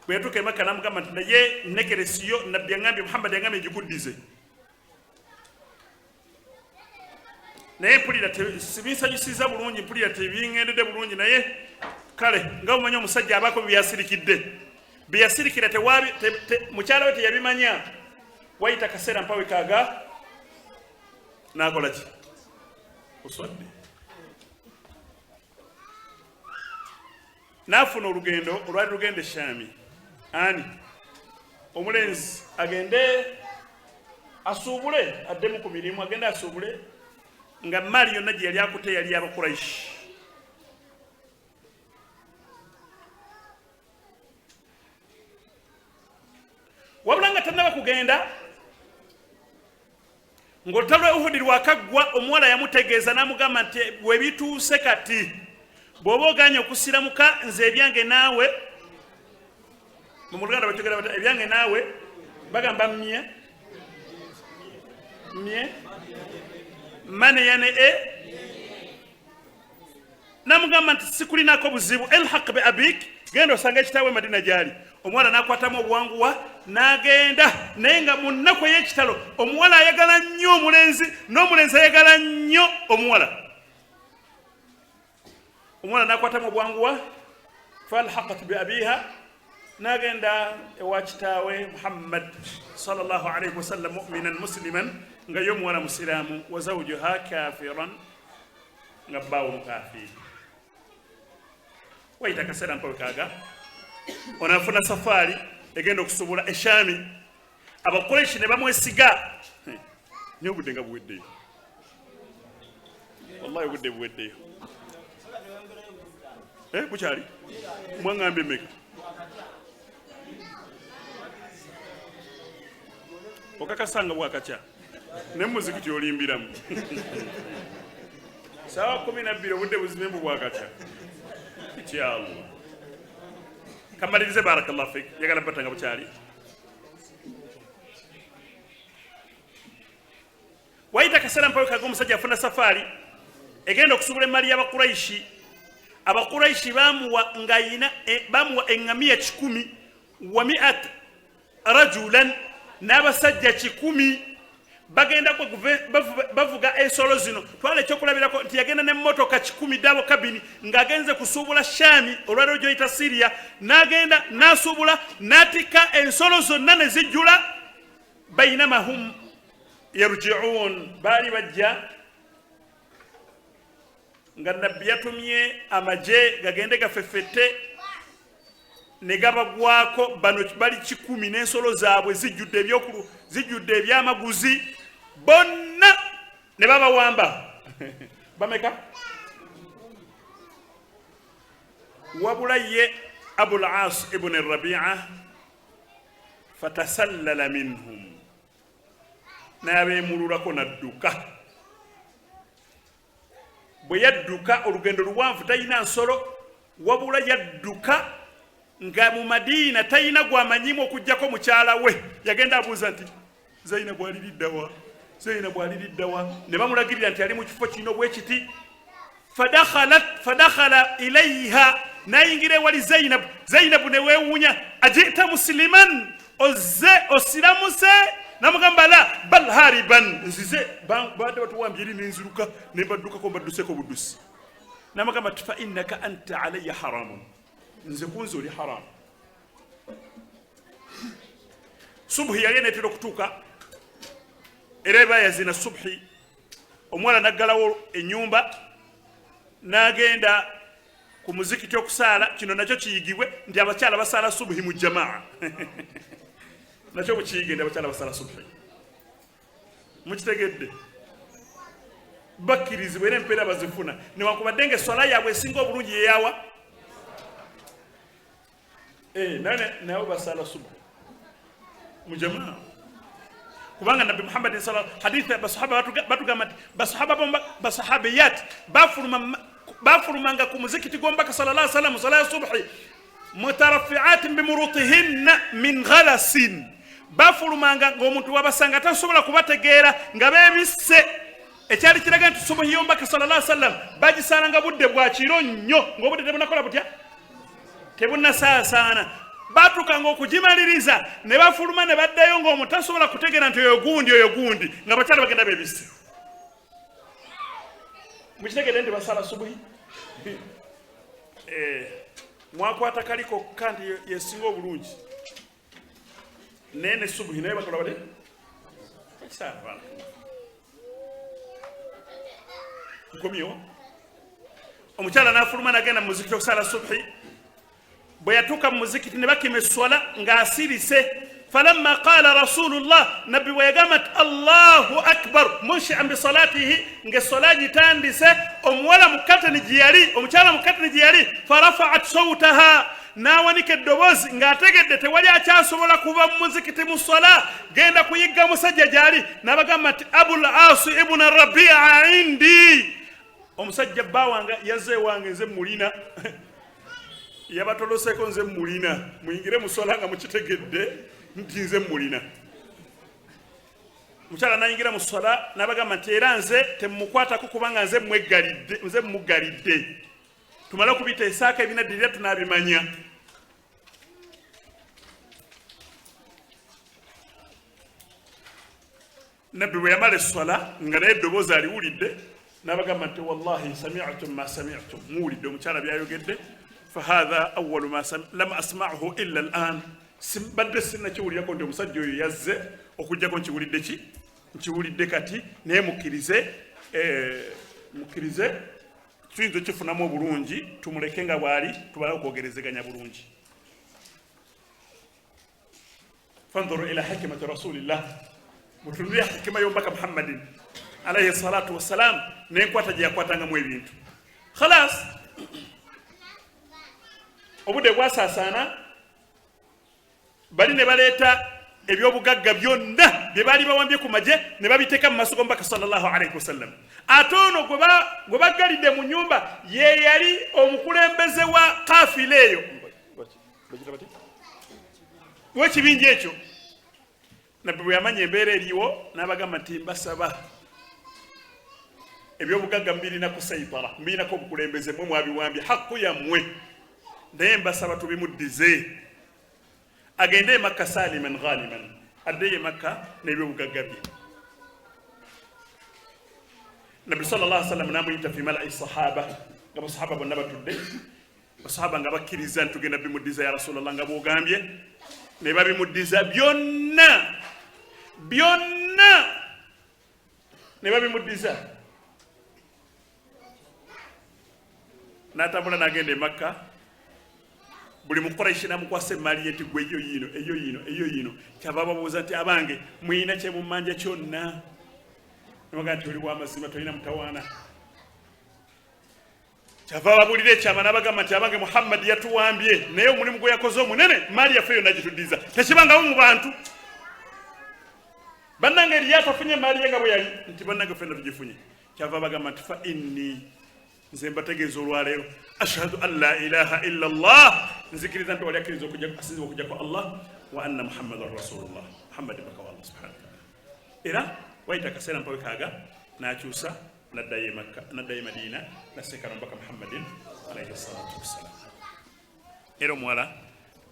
Bwe yatuuka e Makka n'amugamba nti naye nekeresiyo Nabbi yaŋambye, Muhammad yaŋambye ngikuddize, naye mpulira sibinsanyusiza bulungi, mpulira tebiŋŋendedde bulungi. Naye kale nga bumanyi omusajja abaako byeyasirikidde, byeyasirikira mukyala we teyabimanya. Wayita akaseera mpawe kaga n'akola ki, oswadde, n'afuna olugendo olwali lugenda Eshaami. Ani omulenzi agende asuubule addemu ku mirimu, agende asuubule, nga maali yonna gye yali akutte yali y'Abakuraishi. Wabula nga tannaba kugenda, ng'olutalo lwa Uhudi lwakaggwa, omuwala yamutegeeza n'amugamba nti webituuse kati bw'oba oganye okusiramuka, nze ebyange naawe, mu Luganda bakyogera bata ebyange naawe? Bagamba mye mye mane yane e. Namugamba nti sikulinako buzibu, elhaq bi abik, genda osanga ekitaawe Madina gyali. Omuwala n'akwatamu obuwanguwa n'agenda, naye nga mu nnaku ey'ekitalo omuwala ayagala nnyo omulenzi n'omulenzi ayagala nnyo omuwala. Omuwala n'akwatamu obwanguwa, falhaqat bi abiha, n'agenda ewa kitaawe Muhammad sallallahu alaihi wasallam muminan musliman, nga ye omuwala musiraamu, wa zawjuha kafiran, nga bbaawe mukafiiri. Wayita akaseera mpawe kaaga, ono afuna safaari egenda okusuubula Eshaami. Abakureishi ne bamwesiga. Naye obudde nga buweddeyo, wallahi obudde buweddeyo. Eh, bukyali mwaŋŋambye meka okakasa nga bwakakya ne muzikiti olimbiramu saawa 12 obudde buzibye mbu bwakakya kyalo kamalirize barakallahu fik yagala bata nga bukyali Wayita akaseera mpawe kaga omusajja afuna safaari egenda okusubula emmali y'Abakuraishi. Abakuraishi bamuwa ng'ayina e, bamuwa eŋŋamiya 100 wa miat rajulan n'abasajja 100 bagenda bavuga ensolo zino. Twala ekyokulabirako nti yagenda n'emmotoka 100 dabo kabini ng'agenze kusuubula Shami olwaliro gy'oyita Syria, n'agenda n'asuubula n'atikka ensolo zonna ne zijjula Bainama hum yarjiun, baali bajja nga Nabbi yatumye amagye gagende gafeffette ne gabagwako. Bano bali 100 n'ensolo zaabwe zijjudde ebyokulu, zijjudde ebyamaguzi, bonna ne babawamba. Bameka? Wabula ye Abul As ibn Rabia fatasallala minhum, n'abeemululako n'adduka. Bwe yadduka olugendo luwanvu, talina nsolo, wabula yadduka nga mu Madiina talina gwamanyimu okugyako mukyala we. Yagenda abuuza nti Zainabu aliriddawa, Zainabu aliriddawa? Ne bamulagirira nti ali mu kifo kino bwe kiti. Fadakhala ilaiha, nayingira ewali Zainabu. Zainabu newewuunya, ajita musiliman, ozze osiramuse? Namugamba la bal hariban, nzize badde batuwambye eri nenziruka nembaddukako mbadduseko buddusi. Namugamba ti fa innaka anta alaya haramun, nze kunze oli haramu. Subuhi yali enetera okutuuka era eba yazina subuhi, omuwala naggalawo enyumba n'agenda ku muzikiti okusaala. Kino nakyo kiyigibwe nti abakyala basaala subuhi mu jamaa nakyo bukiyige nti abakyala basaala subuhi, mukitegedde? Bakkirizibwa era empeera bazifuna newankubadde nga eswala yaabwe esinga obulungi yeyawa eh, nabo basaala subuhi mu jamaa, kubanga Nabbi Muhammadin sala hadithi basahaba batugamba nti basahaba basahabiyat bafulumanga ku muzikiti gw'omubaka sallallahu alaihi wasallam sala ya subhi mutarafiatin bimurutihinna min ghalasin, bafulumanga ng'omuntu wabasanga tasobola kubategeera nga beebisse, ekyali kiraga nti subuhi y'omubaka sallallahu alaihi wasallam bagisalanga budde bwa kiro nnyo ng'obudde tebunakola butya, tebunasaasaana. Batuukanga okugimaliriza ne bafuluma ne baddayo ng'omuntu tasobola kutegeera nti oyo gundi oyo gundi, nga bakyala bagenda bebisse. Mukitegedde nti basala subuhi? Eh, mwakwata kali kokka nti yesinga obulungi, naye ne subuhi naye bakola bate bakisaala. Nkomyewo. Omukyala n'afuluma n'agenda mu muzikiti okusaala subhi. Bwe yatuuka mu muzikiti ne bakima esswala ng'asirise. Falamma qaala rasulullah, nabbi bwe yagamba nti Allahu akbar munshian bisalatihi, ng'esswala agitandise, omuwala mu kateni gye yali, omukyala mu kateni gye yali, farafaat sautaha, n'awanika eddoboozi ng'ategedde tewali akyasobola kuva mu muzikiti mu swala genda kuyigga musajja gy'ali, n'abagamba nti Abul Asi ibuna Rabia indi, omusajja bba wange yazze ewange, nze mulina, yabatoloseko, nze mulina, muyingire muswala nga mukitegedde nti nze mulina. Mukyala nayingira mu swala n'abagamba nti era nze temumukwatako kubanga nze mweggalidde, nze muggalidde, tumale okubiteesaako ebinaddirira tunaabimanya. Nabbi bwe yamala esswala nga naye eddoboozi aliwulidde, n'abagamba nti wallahi sami'tum ma sami'tum, muwulidde omukyala byayogedde, fahatha awalu ma lam asma'uhu illa al'an, badde sinnakiwulirako nti omusajja oyo yazze okujjako nkiwulidde ki nkiwulidde kati, naye mukkirize eh, mukkirize tuyinza okifunamu obulungi, tumuleke nga bwali tubale okwogerezeganya bulungi. Fandhuru ila hikimati rasulillah, mutunulire hikima y'omubaka Muhammadin alaihi salatu wassalam n'enkwata gye yakwatangamu ebintu. Khalas, Obudde bwasaasaana, bali ne baleeta ebyobugagga byonna bye baali bawambye ku magye ne babiteeka mu maaso g'omubaka sallallahu alaihi wasallam. Ate ono gwe baggalidde mu nyumba ye yali omukulembeze wa kafila eyo w'ekibinja ekyo. Nabbi bwe yamanya embeera eriwo n'abagamba nti mbasaba ebyobugagga mubirinako saitara, mubirinako obukulembeze, mwe mwabiwambye, hakku yammwe, naye mbasaba tubimuddize agende e Makka saliman ghaniman, addeyo e Makka n'ebyobugagga bye. Nabbi sallallahu alaihi wasallam n'amuyita fi malai sahaba, nga basahaba bonna batudde, basahaba nga bakkiriza nti tugenda bimuddiza ya Rasulallah nga bwogambye, ne babimuddiza byonna byonna ne babimuddiza, n'atambula n'agenda e Makka. Buli Mukuraishi n'amukwasa emaali ye nti gwe eyo yiino, eyo yiino, eyo yiino. Kyava babuuza nti abange muyina kyemummanja kyonna? Nebaga nti oli w'amazima, tolina mutawaana. Kyava babuulira ekyama n'abagamba nti abange Muhammadi yatuwambye, naye omulimu gwe yakoze omunene, maali yaffe yonna gituddiza. Tekibangawo mu bantu bannange eriyo atafunye emaali ye nga bwe yali, nti bannange ffenna tugifunye. Kyava bagamba nti fa inni, nze mbategeeza olwaleero, ashhadu an la ilaha illa llah, nzikiriza nti wali akkiriza asinzibwa okujja kwa Allah, wa anna muhammadan rasulullah, Muhammadi mbaka wa Allah subhanahu wataala. Era wayita akaseera mpawe kaaga n'akyusa n'addayo e Makka, n'addayo e Madiina, n'asinkana omubaka Muhammadin alaihi salatu wassalam. Era omuwala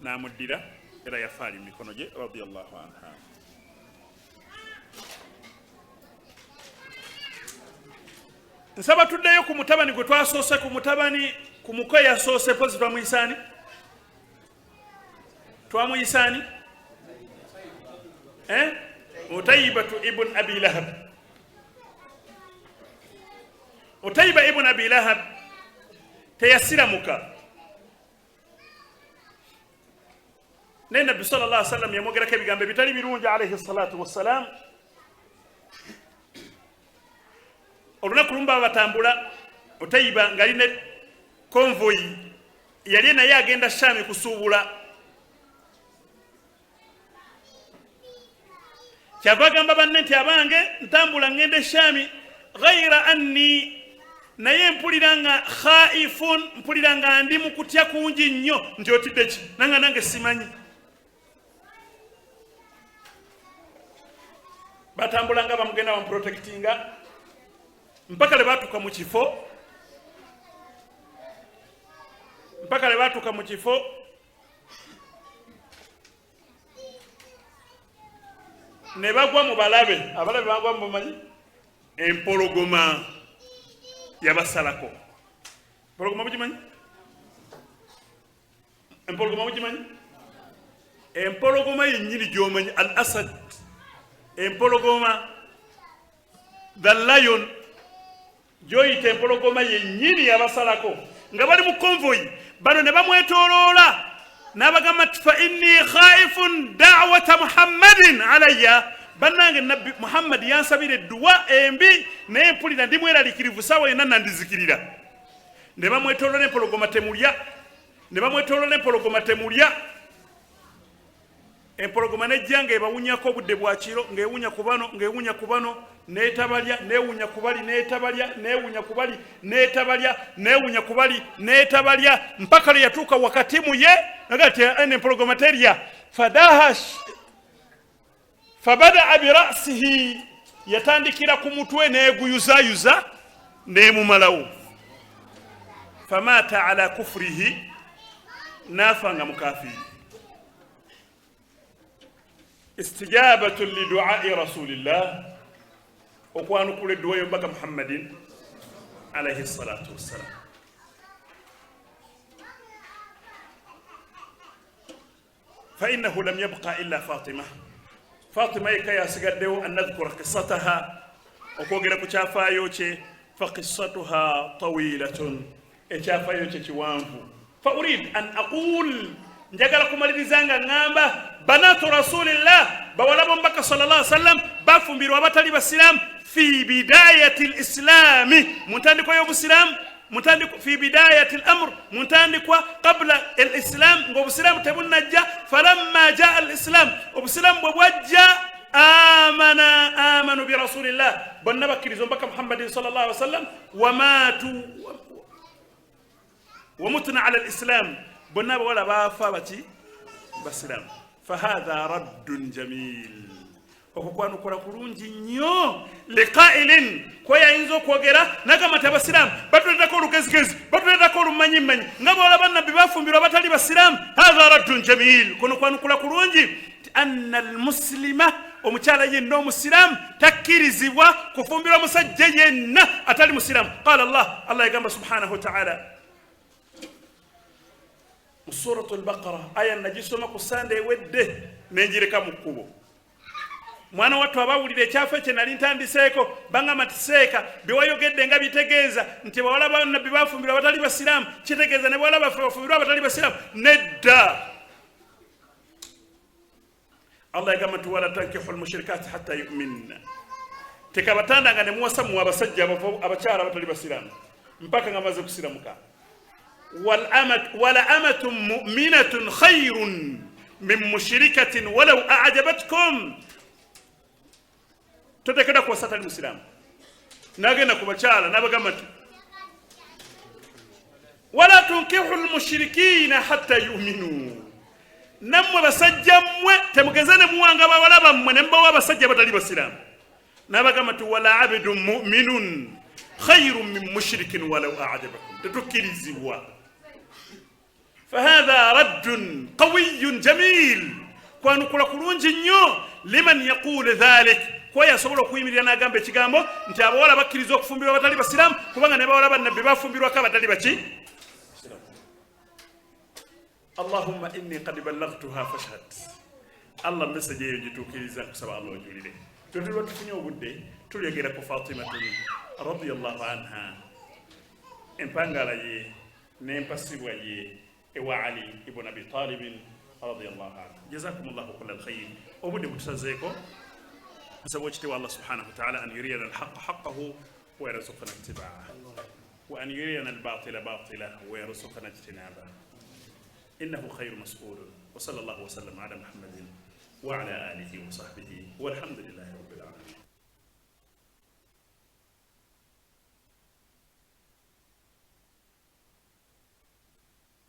n'amuddira, era yafa ali mu mikono gye radiallahu anha. Nsaba tuddeyo ku mutabani gwe twasoose, ku mutabani ku muko eyasoose, pozi twamuyisaani, twamuyisaani eh? Utaibatu ibn Abi Lahab. Utaiba ibn Abi Lahab teyasiramuka, naye Nabbi sallallahu alaihi wasallam yamwogerako ebigambo ebitali birungi alaihi salatu wassalam. Olunaku lumu baba batambula, Utaiba ngali ne konvoyi yali naye agenda Shami kusuubula. Kyava agamba banne nti abange ntambula ngenda Shami, ghaira anni, naye mpulira nga khaifun, mpulira nga ndi mu kutya kungi nnyo. Nti otidde ki? Nanga nange simanyi. Batambula nga bamugenda bamuprotectinga mpaka lwe batuuka mu kifo, mpaka lwe batuuka mu kifo ne bagwa mu balabe. Abalabe bagwa mu bamanyi empologoma yabasalako. Empologoma mugimanyi? Empologoma mugimanyi? Empologoma yennyini gy'omanyi, al asad, empologoma, the lion gyoyita empologoma yennyini yabasalako nga bali mu konvoyi. Bano ne bamwetoloola n'abagamba nti fa inni khaifun dawata Muhammadin alayya, bannange Nabbi Muhammadi yansabira edduwa embi, naye mpulira ndi mweraliikirivu, saawa yonna nandizikirira. Ne bamwetoloola empologoma temulya, ne bamwetoloola empologoma temulya. Empologoma nejja ng'ebawunyako obudde bwa kiro, ng'ewunya ku bano, ng'ewunya ku bano, n'etabalya, n'ewunya ku bali, n'etabalya, n'ewunya ku bali, n'etabalya, n'ewunya ku bali, n'etabalya, mpaka lwe yatuuka wakati mu ye naga ti ene empologoma terya. Fadaha fabadaa birasihi, yatandikira ku mutwe n'eguyuzayuza n'emumalawo. Famaata ala kufurihi, n'afa nga mukafiiri. Istijabatu liduai rasulillah, okwanukula edduwa y'omubaka Muhammadin alaihi salatu wassalam. Fainahu lam yabqa illa Fatima, Fatima yekka yasigaddewo. An nadhkura qissataha, okwogera ku kyafaayo kye. Faqissatuha tawilatun, ekyafaayo kye kiwanvu. Fa urid an aqul, njagala kumaliriza nga ŋŋamba banatu rasulillah, bawala b'omubaka sallallahu alaihi wasallam bafumbirwa abatali basiraamu fi bidayati lislaami, mu ntandikwa y'obusiraamu. Mutandikwa fi bidayati al-amr, mutandikwa qabla al-islam, ng'obusiraamu tebunnajja. Falamma jaa al-islam, obusiraamu bwe bwajja, amana amanu birasulillah, bonna bakkiriza omubaka Muhammadin sallallahu alaihi wasallam. Wamaatu wamutna ala al-islam, bonna abawala baafa baki basiraamu. Fahatha raddun jamil, okwo kwanukula kulungi nnyo. Liqailin, kwe ayinza okwogera nagamba nti abasiraamu batuleetako olugezigezi, batuleetako olumanyimanyi, nga bawala bannabbi bafumbirwa abatali basiraamu. Hatha raddun jamil, kuno kwanukula kulungi nti anna almuslima, omukyala yenna omusiraamu takkirizibwa kufumbirwa musajja yenna atali musiraamu. Qala Allah, Allah yagamba subhanahu wataala mu Suratu Albaqara, aya nagisoma ku Sande ewedde nenjireka mu kkubo. Mwana wattu abawulira ekyafa kye nali ntandiseeko bangamba nti seeka byewayogedde nga bitegeeza nti bawala banabbi bafumbirwa abatali basiraamu, kitegeeza ne bawala baffe bafumbirwa abatali basiraamu. Nedda, Allah yagamba nti wala tankihu lmushirikati hatta yuminna, tekabatandanga ne muwasa muwe abasajja abakyala abatali basiraamu mpaka nga bamaze kusiramuka. Wala amatun muminatun khairun min mushirikatin walau ajabatkum, totekedwa kuwasa atali musiraamu. Nagenda ku bakyala nabagamba nti wala tunkihu lmushirikina hatta yuminu, nammwe basajja mmwe temugeze ne muwanga bawala bammwe ne mubawa abasajja abatali basiraamu. Nabagamba nti wala abdun muminun khairun min mushirikin walau ajabakum, tetukkirizibwa. Fahatha raddun qawiyun jamil, kwanukula kulungi nnyo liman yaqulu dhalik, kwayo asobola okuyimirira n'agamba ekigambo nti abawala bakkiriza okufumbirwa abatali basiraamu kubanga ne bawala bannabbi bafumbirwako abatali baki. Allahumma inni kad ballagtuha fashhad, Allah message eyo gituukiriza, nkusaba Allah ojulire. Twetulwa tufunye obudde tulyogera ku Fatimatun radiallahu anha, empangala ye n'empasibwa ye ewa Ali ibn Abi Talibin radiallahu anhu. Jazakum llahu kula alkhair. Obudde butusazeeko, nsaba okitiibwa Allah subhanahu wataala an yuriyana alhaqa haqahu wayarzuqna itibaa wa an yuriyana albatila batila wayarzuqna ijtinaba, innahu khairu masulun. Wa sallallahu wasallam ala Muhammadin wa ala alihi wa sahbihi walhamdulillahi rabbil alamin.